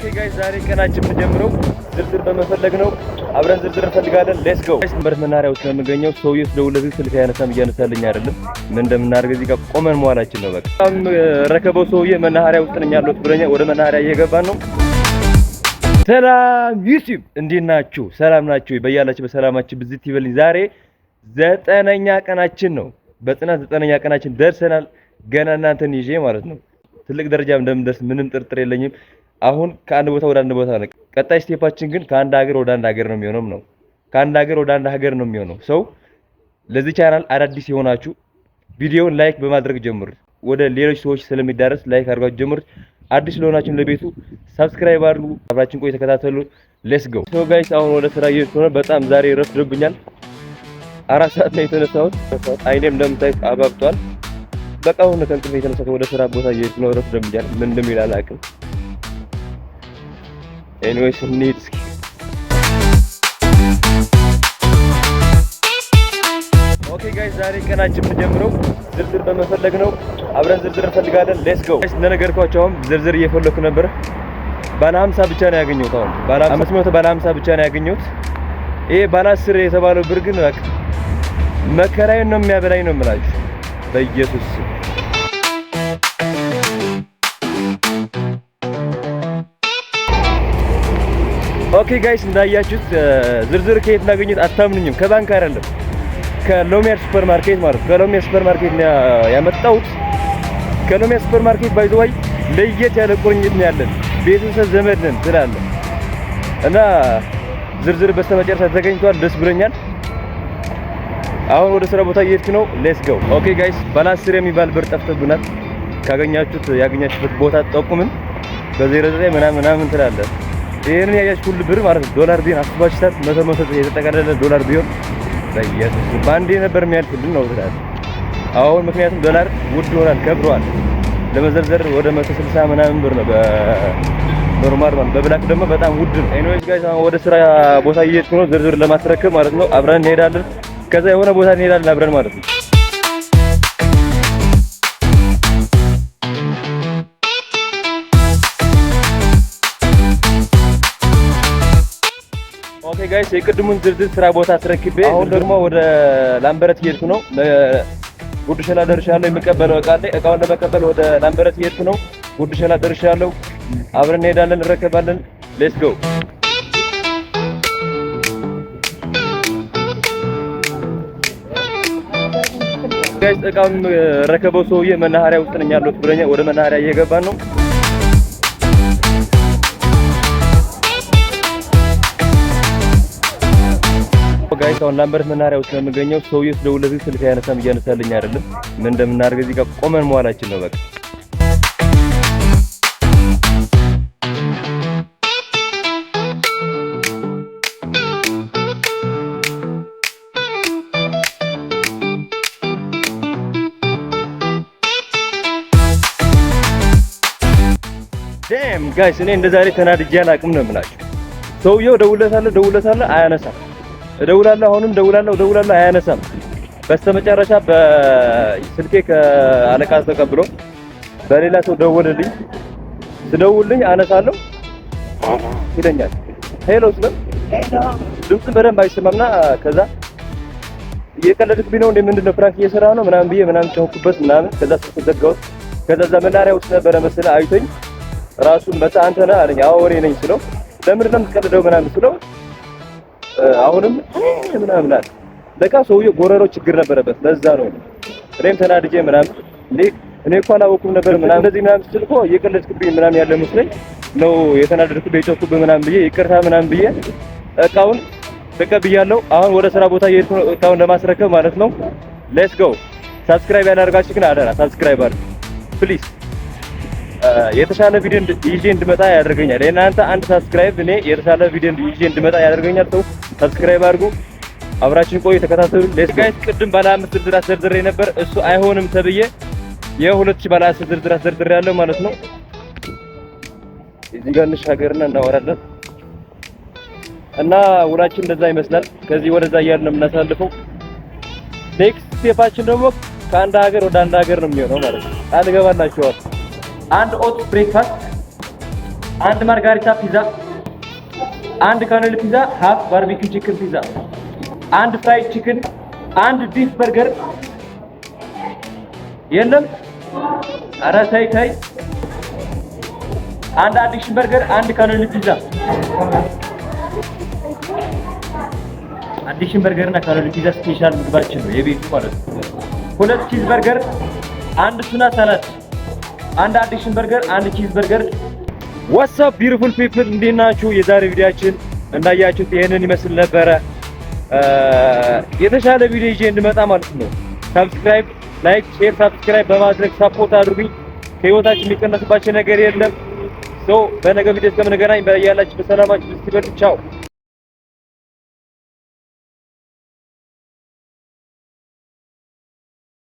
Okay guys፣ ዛሬ ቀናችን የምንጀምረው ዝርዝር በመፈለግ ነው። አብረን ዝርዝር እንፈልጋለን። Let's go። ላምበረት መናኸሪያ ውስጥ ነው የምገኘው። ሰውዬው ስደውልለት ስልክ አያነሳም፣ እያነሳልኝ አይደለም። ምን እንደምናደርግ እዚህ ጋር ቆመን መዋላችን ነው። በቃ በጣም ረከበው ሰውዬ መናኸሪያ ውስጥ ነኝ ያለሁት ብለኛ። ወደ መናኸሪያ እየገባን ነው። ሰላም YouTube፣ እንዴት ናችሁ? ሰላም ናችሁ? በያላችሁ በሰላማችሁ ብዝት ይበልኝ። ዛሬ 9ኛ ቀናችን ነው። በጽናት 9ኛ ቀናችን ደርሰናል። ገና እናንተን ይዤ ማለት ነው ትልቅ ደረጃ እንደምደርስ ምንም ጥርጥር የለኝም። አሁን ከአንድ ቦታ ወደ አንድ ቦታ ነው። ቀጣይ step ኣችን ግን ከአንድ ሀገር ወደ አንድ ሀገር ነው የሚሆነው ነው። ከአንድ ሀገር ወደ አንድ ሀገር ነው የሚሆነው። So ለዚህ ቻናል አዳዲስ የሆናችሁ ቪዲዮውን like በማድረግ ጀምሩት። ወደ ሌሎች ሰዎች ስለሚዳረስ like አድርጋችሁ ጀምሩት። አዲስ ለሆናችሁ ለቤቱ subscribe አድርጉ። አብራችን ቆይ ተከታተሉ። Let's go። So guys፣ አሁን ወደ ስራ እየሄድኩ ነው። በጣም ዛሬ ረፍዶብኛል። 4 ሰዓት ነው የተነሳሁት። አይኔም እንደምታዩት አባብጧል። በቃ አሁን ከእንቅልፌ የተነሳሁት ወደ ስራ ቦታ እየሄድኩ ነው። ረፍዶብኛል። ምን እንደሚል አላውቅም። Anyways፣ እንሂድ እስኪ። Okay guys፣ ዛሬ ቀናችን የምንጀምረው ዝርዝር በመፈለግ ነው። አብረን ዝርዝር እንፈልጋለን። Let's go። እንደነገርኳችሁ አሁን ዝርዝር እየፈለኩ ነበር። ባለ 50 ብቻ ነው ያገኘሁት። አሁን ባለ 500፣ ባለ 50 ብቻ ነው ያገኘሁት። ይሄ ባለ 10 የተባለው ብር ግን በቃ መከራዬን ነው የሚያበላኝ ነው የምላችሁ በኢየሱስ ስም። Okay guys፣ እንዳያችሁት ዝርዝር ከየት እንዳገኘሁት አታምኑኝም። ከባንክ አይደለም፣ ከሎሚያድ ሱፐር ማርኬት ማለት ነው። ከሎሚያድ ሱፐር ማርኬት ነው ያመጣሁት። ከሎሚያድ ሱፐር ማርኬት by the way ለየት ያለ ቁርኝት ነው ያለን። ቤተሰብ ዘመድ ነን ትላለህ እና ዝርዝር በስተመጨረሻ ተገኝቷል። ደስ ብሎኛል። አሁን ወደ ስራ ቦታ እየሄድኩ ነው። Let's go። Okay guys፣ ባለ 10 የሚባል ብር ጠፍቶብናል። ካገኛችሁት ያገኛችሁበት ቦታ ጠቁምን። በ09 ምናምን ምናምን ትላለህ። ይሄንን ያያችሁ ሁሉ ብር ማለት ነው ዶላር ቢሆን አስባችሁታል? መቶ መቶ የተጠቀለለ ዶላር ቢሆን በኢየሱስ በአንዴ ነበር የሚያልፍልን ነው ትላለህ። አሁን ምክንያቱም ዶላር ውድ ሆኗል፣ ከብሯል። ለመዘርዘር ወደ 160 ምናምን ብር ነው በ normal ማለት፣ በ black ደግሞ በጣም ውድ ነው። Anyways guys፣ አሁን ወደ ስራ ቦታ እየሄድኩ ነው፣ ዝርዝር ለማስረከብ ማለት ነው። አብረን እንሄዳለን። ከዛ የሆነ ቦታ እንሄዳለን አብረን ማለት ነው። Okay guys፣ የቅድሙን ዝርዝር ስራ ቦታ አስረክቤ አሁን ደግሞ ወደ ላምበረት እየሄድኩ ነው። ጉርድ ሾላ ደርሻለሁ። የምቀበለው እቃ አለ። እቃውን ለመቀበል ወደ ላምበረት እየሄድኩ ነው። ጉርድ ሾላ ደርሻለሁ። አብረን እንሄዳለን፣ እንረከባለን። Let's go። Guys፣ እቃውን ረከበው ሰውዬ መናኸሪያ ውስጥ ነኝ ያለሁት ብለኛ። ወደ መናኸሪያ እየገባን ነው። Guys፣ አሁን ላምበረት መናኸሪያ ውስጥ ነው የምገኘው። ሰውዬው ስደውልለት ስልክ አያነሳም፣ እያነሳልኝ አይደለም። ምን እንደምናደርግ እዚህ ጋር ቆመን መዋላችን ነው በቃ። Damn guys፣ እኔ እንደዛሬ ተናድጄ አላውቅም ነው የምላችሁ። ሰውዬው ደውለታለሁ ደውለታለሁ አያነሳም። እደውላለሁ፣ አሁንም ደውላለሁ ደውላለሁ አያነሳም። በስተመጨረሻ በስልኬ ከአለቃ ተቀብሎ በሌላ ሰው ደወለልኝ። ስደውልኝ አነሳለሁ ይለኛል። Hello ስለው ድምፁን በደንብ አይሰማምና ከዛ እየቀለድክብኝ ነው እንደ ምንድን ነው፣ prank እየሰራ ነው ምናምን ብዬ ምናምን ጮህኩበት ምናምን። ከዛ ስልኩን ዘጋሁት። ከዛ እዛ መናኸሪያ ውስጥ ነበረ መሰለህ፣ አይቶኝ ራሱን መጣ። አንተ ነህ አለኝ። አዎ እኔ ነኝ ስለው ለምንድን ነው የምትቀልደው ምናምን ስለው አሁንም ምናምን አለ። ለካ ሰውዬው ጎረሮ ችግር ነበረበት። ለዛ ነው እኔም ተናድጄ ምናምን እንዴ እኔ እኮ አላወኩም ነበር ምናምን እንደዚህ ምናምን ስል እኮ እየቀለድክብኝ ምናምን ያለ መስለኝ ነው የተናደድኩብህ የጮህኩብህ ምናምን ብዬ ይቅርታ ምናምን ብዬ እቃውን ተቀብያለሁ። አሁን ወደ ስራ ቦታ እየሄድኩ ነው እቃውን ለማስረከብ ማለት ነው። Let's go። Subscribe ያላደረጋችሁ ግን አደራ subscribe አድርጉ please። የተሻለ ቪዲዮ ይዤ እንድመጣ ያደርገኛል። የእናንተ አንድ subscribe እኔ የተሻለ ቪዲዮ ይዤ እንድመጣ ያደርገኛል። So subscribe አድርጉ። አብራችን ቆዩ፣ ተከታተሉ። Let's guys፣ ቅድም ባለ 5 ዝርዝር አስዘርዝሬ ነበር። እሱ አይሆንም ተብዬ የ2000 ባለ 10 ዝርዝር አስዘርዝሬ ያለው ማለት ነው። እዚህ ጋር እንሻገርና እናወራለን እና ውላችን እንደዛ ይመስላል። ከዚህ ወደዛ እያልን ነው የምናሳልፈው። Next step ኣችን ደግሞ ከአንድ ሀገር ወደ አንድ ሀገር ነው የሚሆነው ማለት ነው። ቃል እገባላችኋለሁ። አንድ oat breakfast። አንድ ማርጋሪታ ፒዛ፣ አንድ cannoli ፒዛ፣ half barbecue chicken ፒዛ፣ አንድ fried chicken፣ አንድ beef burger። የለም። ኧረ ተይ ተይ። አንድ addition በርገር፣ አንድ cannoli ፒዛ። Addition በርገር እና cannoli ፒዛ special ምግባችን ነው፣ የቤቱ ማለት ነው። ሁለት cheese burger፣ አንድ tuna salad፣ አንድ addition በርገር፣ አንድ cheese burger። What's up, beautiful people? እንዴት ናችሁ? የዛሬ ቪዲዮአችን እንዳያችሁት ይሄንን ይመስል ነበረ። የተሻለ ቪዲዮ ይዤ እንድመጣ ማለት ነው። Subscribe፣ like፣ share፣ subscribe በማድረግ support አድርጉኝ። ከህይወታችን የሚቀነስባቸው ነገር የለም። So በነገ ቪዲዮ እስከምንገናኝ በያላችሁ በሰላማችሁ ይበሉ። ቻው።